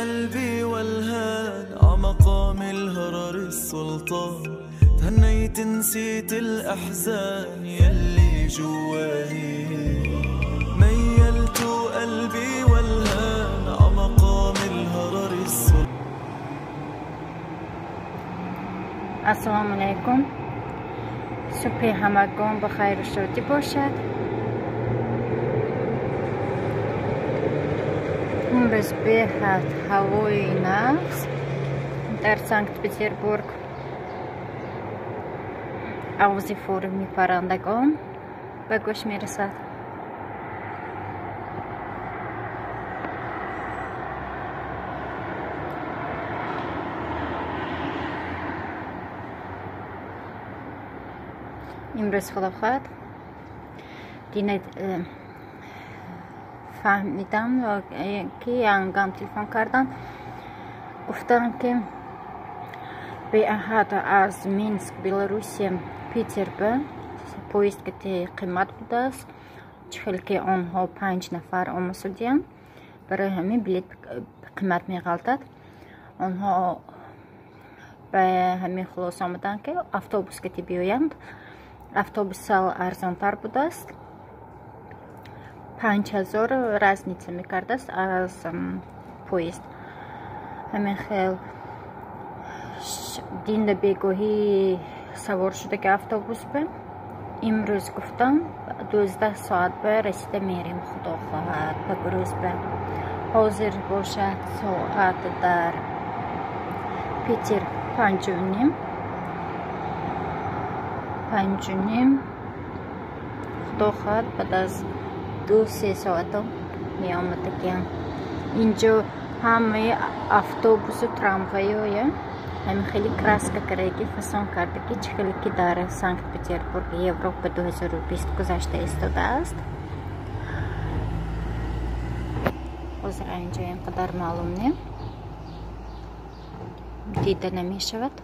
قلبي والهان عمقام الهرر السلطان تهنيت نسيت الأحزان يلي جواني ميلت قلبي والهان عمقام الهرر السلطان. السلام علیکم. صبح همگان بخیر و شادی باشد. امروز بهت هوای نفس در سانکت پتربورگ آواز فورمی پرندگان به گوش میرسد. امروز خدا خواهد دینه فهمیدم که ینگام تلفن کردن گفتن که به احد از مینسک بلاروسیا پیتر به поезд که قیمت بوده است، چخیل که آنها 5 نفر آمده برای همین بلیت قیمت میغلطد. آنها به همین خلاص آمدن که автобус که بیایند، автобус سال ارزانتر بوده است، 5000 разница мекардааст аз поезд. Ҳамин хел динда бегоҳӣ савор шуда ки автобус ба имрӯз гуфтам 12 соат ба расида мерем, худо хоҳад ба гурӯз ба. Ҳозир бошад соат дар Питер 5:30, 5:30, худо хоҳад баъд аз 2-3 соата меомадагиам. Инҷо ҳамаи автобусу трамвайҳоя ҳамин хеле краска кардаги, фасон кардаги, чӣ хеле ки дар Санкт Петербург Европа 2020 гузашта истодааст. Ҳозир инҷо ин қадар маълум не, дида намешавад.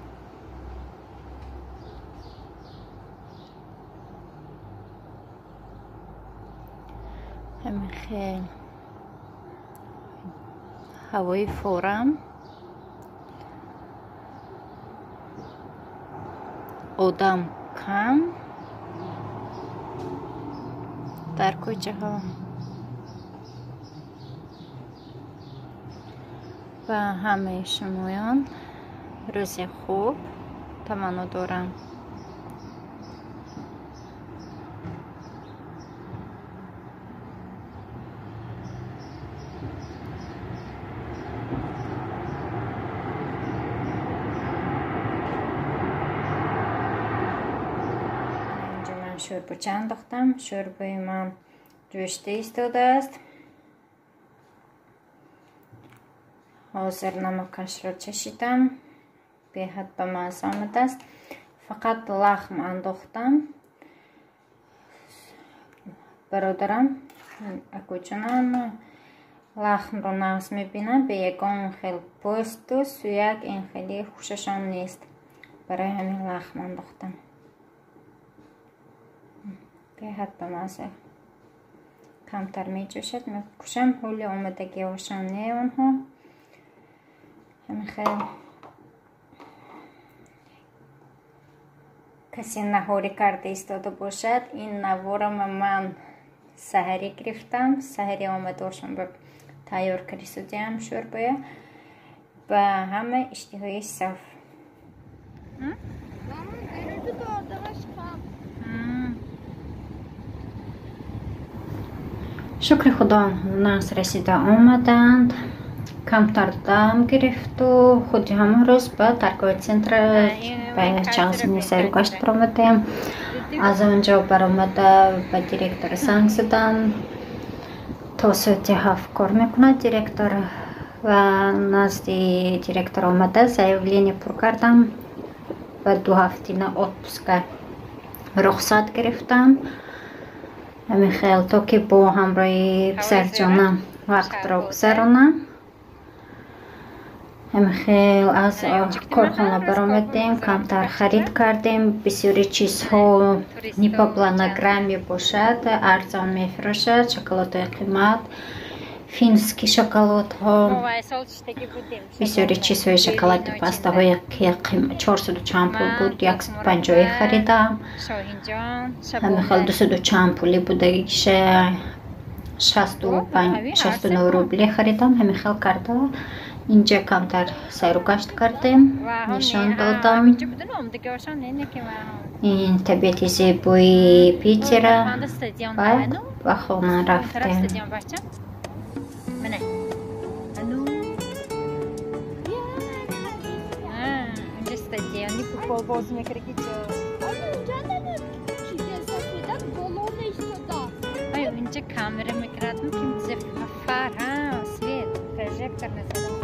ҳамин хел ҳавои форам, одам кам дар кӯчаҳо ва ҳамаи шумоён рӯзи хуб таманно дорам. Шӯрбача андохтам. Шӯрбаи ман ҷӯшида истодааст. Ҳозир намакашро чашидам, беҳад ба мазза омадааст. Фақат лахм андохтам. Бародарам акуҷонам лахмро нағз мебинам, бе ягон хел пӯсту сӯяк ин хеле хушашон нест. Барои ҳамин лахм андохтам. Беҳад ба мазза. Камтар меҷӯшад, мекушам. Ҳоли омадагиҳошам не онҳо. Ҳамин хел касе наҳорӣ карда истода бошад, ин наворама ман саҳарӣ гирифтам. Саҳарӣ омадошам ба тайёр карда истодиам шӯрбая. Ба ҳама иштиҳои саф. Шукри худо нас расида омаданд. Камтар дам гирифту худи ҳамон рӯз ба торговый центр ба чанд сайру гашт баромадем. Аз он ҷо баромада ба директор занг задам. То соати 7 кор мекунад директор ва назди директор омада заявление пур кардам ва 2 ҳафтина отпуска рухсат гирифтам. ҳамин хел то ки бо ҳамроҳи писарҷонам вақтро гузаронам. Ҳамин хел аз корхона баромадем, камтар харид кардем. Бисёри чизҳо не по планограмме бошад, арзон мефурӯшад, шоколадҳои қимат, Финский шоколадҳо, бисёри чизҳои шоколади пастаҳое ки 400 чанд пул буд, 150 харидам. Ҳамин хел 200 чанд пули будагиша 69 рубли харидам. Ҳамин хел карда инҷа камтар сайру гашт кардем, нишон додам. Ин табиати зебои Питера. Баъд ба хона рафтем. Инҷа камера мекардам, ки фар, свет, прожектор назадам.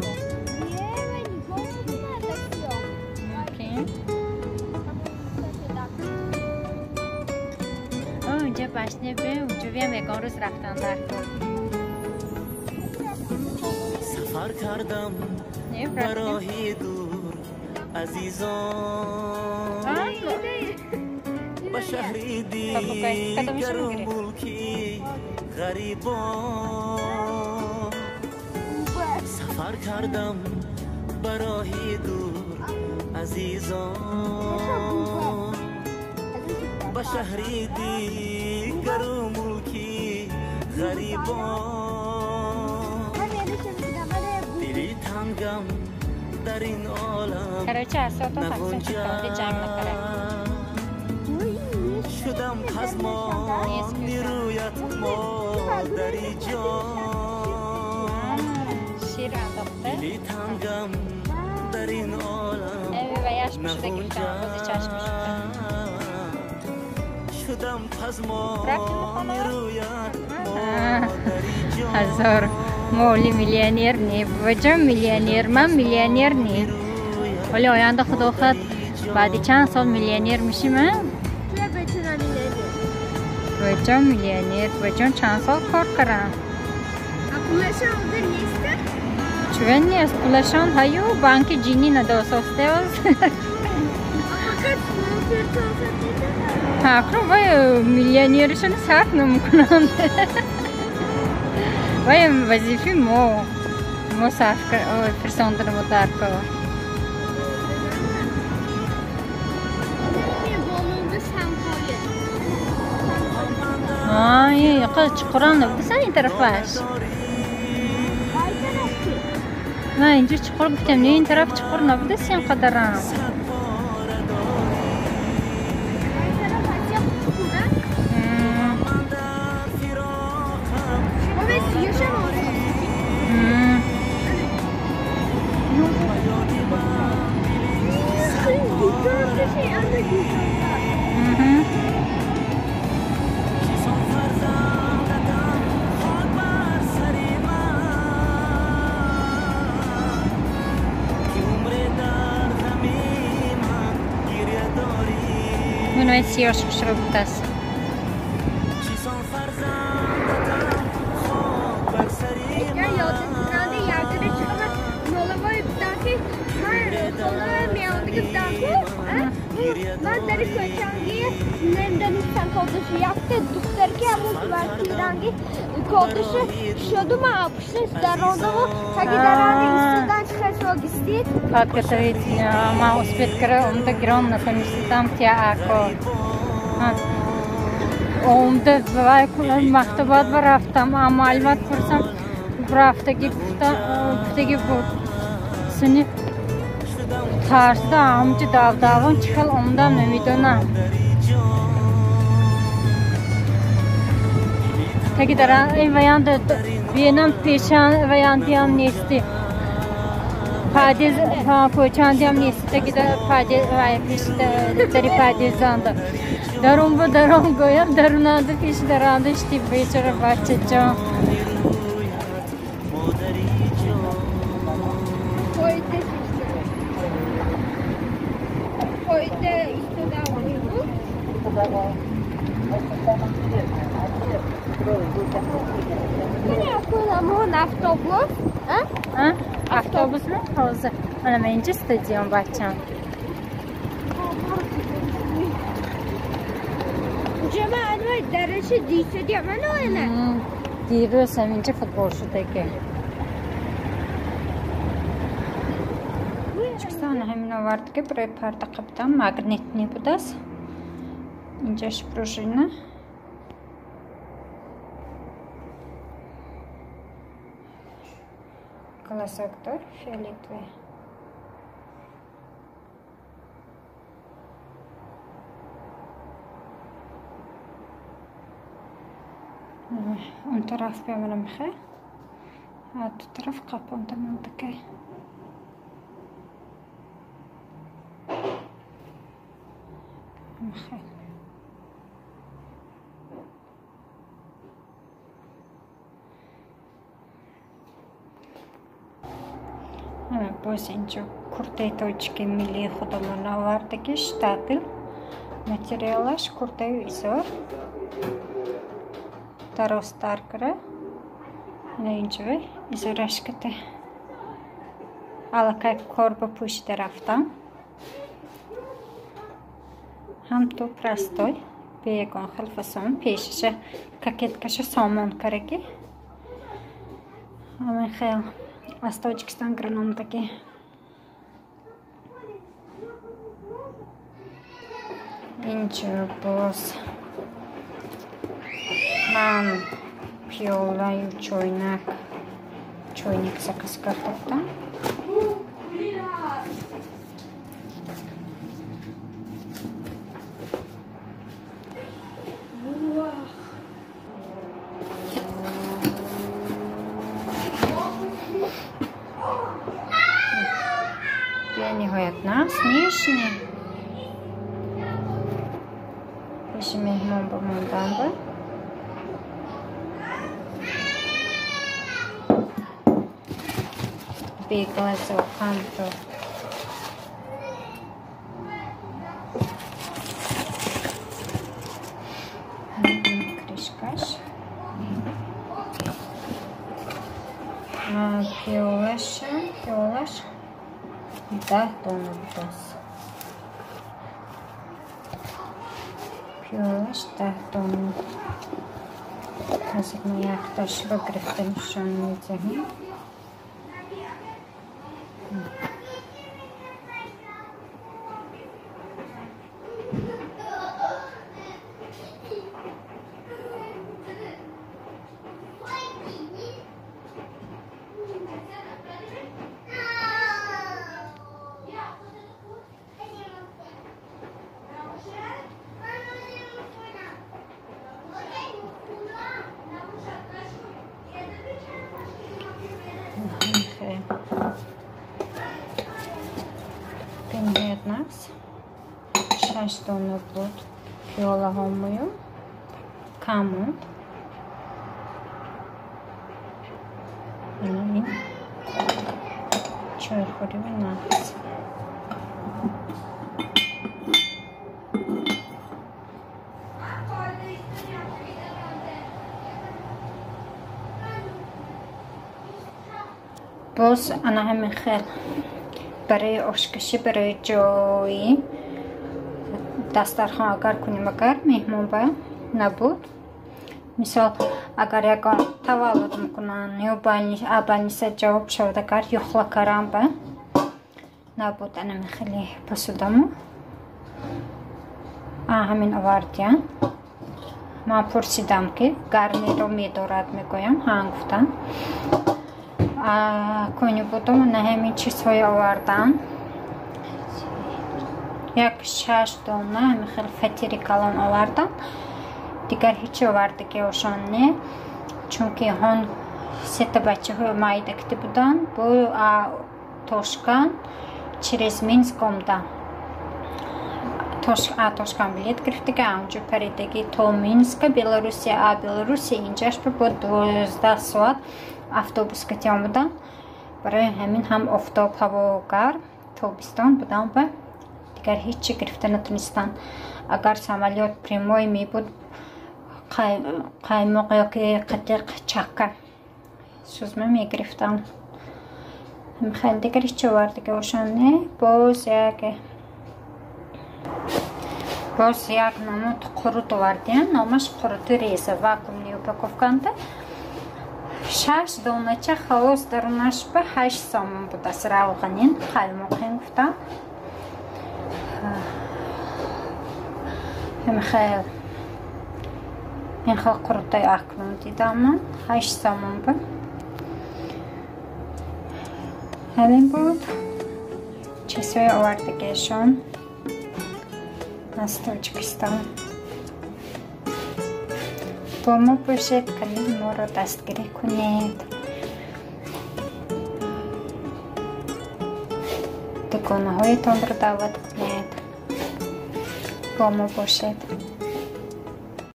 Унҷа башня бе, унҷа биям ягон рӯз рафтан дар кор. Сафар кардам ба роҳи дур, азизон, ба шаҳри дигару мулки ғарибон. Сафар кардам ба роҳи дур, азизон, ба шаҳри дигару мулки ғарибон. Дили тангам дар ин олам нағунҷад, шудам пазмони рӯят, модари ҷон. Дили тангам дар ин олам нағунҷад, шудам пазмони рӯят, модари ҷон. Ҳазор моли миллионер не, бобаҷон миллионер, ман миллионер не. Вале оянда худо хоҳад баъди чанд сол миллионер мешим. Бобаҷон миллионер, бобаҷон чанд сол кор кардам. Чун нест пулашон ҳаю банки ҷинӣ надосохтеоз. Акру вай миллионеришон сарф намекунанд. Вай вазифаи мо сарф фирсонданамо дар кор. Чуқурам набуд ин тарафаш. Ман инҷо чуқур гуфтам, не ин тараф чуқур набудааст ин қадарам. Минои сиёш хушрӯ будааст. Ман дар кӯчанги намедонистам кодаши, якта духтарки ҳамун квартиранги кодаши шуду ман пушташ дарондаву таги даранги истодан чӣ хел шогистид. Подготовить ман успеть кара омда гирон натонистам тя ако. Омда вай мактабат рафтам, маълумот пурсам, рафтаги гуфтаги буд. Суни тарсда ҳамчи давдавон чӣ хел омдам намедонам. Таги дар ин ваянда бенам пешан ваяндиам нести. Падез кӯчандиам нести. Таги дар падез вай пеш дари падезанда. Дарун ба дарун гӯям дарунанда пеш даранда шти бечора бачаҷон. Автобус? Автобус ми? Ҳозир. Мана ман инҷа стадион бачам. Ҷама анвай дараши дисадиам ана. Дирӯз ҳаминҷа футбол шудаги. Тоҷикистон ҳамин овард, ки барои парда қабдам магнитный будааст. Инҷаш пружина. Глазок дор фиолетовый. Он тараф бемонам хе, а ту тараф қапонда мондакай. Хел боз инҷо куртаи тоҷики миллии худамон овардаги, штапель материалаш, куртаю изор дарозтар кара. Ина инҷо изораш кате аллакай корба пӯшида рафтам. Ҳам ту простой, бе ягон хел фасон, пешаша кокеткаша сомон караги. Ҳамин хел аз Тоҷикистон гирономдаги. Инҷо боз ман пиёлаю чойнак, чойник заказ карда будам. Бениҳоят нағз, нишни пеши меҳмон бимондан ба беглазок ҳамто. Крышкаш, пиёлаша, пиёлаш 10 дона будааст. Пиёлаш 10 дона. Ҳозир мо якташро гирифта нишон медиҳем. Бениҳоят нағз, 6 дона буд пиёлаҳомую, кам монд. Ина ин чойхӯрии нағз. Боз ана ҳамин хел барои ошкашӣ, барои ҷои дастархон агар кунем, агар меҳмон ба набуд, мисол, агар ягон таваллуд мекунанд ё больница ҷавоб шавад, агар юхла карам ба набуд, анами хеле посудамо ҳамин овардиян. Ман пурсидам, ки гармиро медорад, мегӯям, ҳа, гуфтанд. Кони будум, на ҳамин чизҳое овардан, як шаш дона ҳамин хел фатири калон овардан. Дигар ҳеҷ овардагиошон не, чунки ҳон сета бачаҳои майдакти буданд, бо Тошканд через Минск омдан. Тошканд билет гирифтага, анҷо паридаги то Минска, Беларусия, а Беларусия инҷаш бо 12 соат автобус кати омадан. Барои ҳамин ҳам офтоб, ҳаво гарм, тобистон будан ба дигар ҳеҷ гирифта натунистанд. Агар самолёт прямой мебуд, қаймоқ ёки қатиқ, чакка, сузма мегирифтам. Хеле дигар ҳеҷ овардагиошон не. Боз як намуд қурут овардиян, номаш қурути реза, вакуумный упаковканда. 6 донача халос дарунаш ба 8 сомон будааст. Равғанин қаймоқин гуфтам. Хел ин хел қурутаи акнун дидам, 8 сомон буд. Ҳамин буд чизҳои овардагиашон аз Тоҷикистон. Бо мо бошед, канали моро дастгирӣ кунед, дуконаҳоятонро даъват кунед, бо мо бошед.